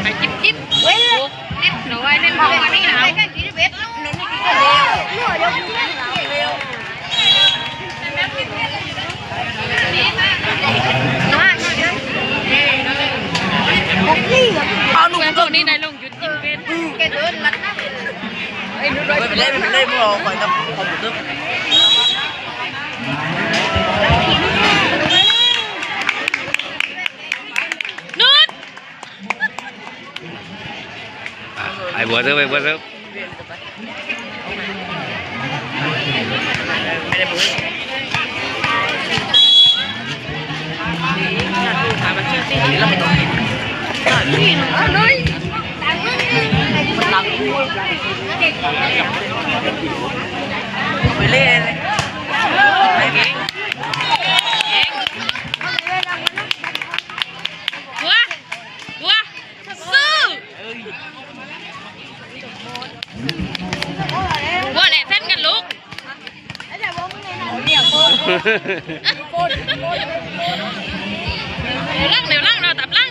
ໄປຈິບໆ ເອີ ເຫຼັບເນາະ ໄວ້ເຫຼັບເນາະ ໄວ້ເຫຼັບເນາະ. ເອົາໜຸ່ມ ເບິ່ງພວກນີ້ນາຍລົງ ໄປເລີຍ ໄປເລີຍ ພວກເຮົາໄປກັບຄອມພິວເຕີ ນຸດ ໄປບົວເຕີ ໄປບົວເຕີ. ບົວ ເອີຍ ບົວ ແຫຼະ ເສັ້ນກັນລູກ ຫຼັງ ເດີວຫຼັງ ເດີວຕາມຫຼັງ.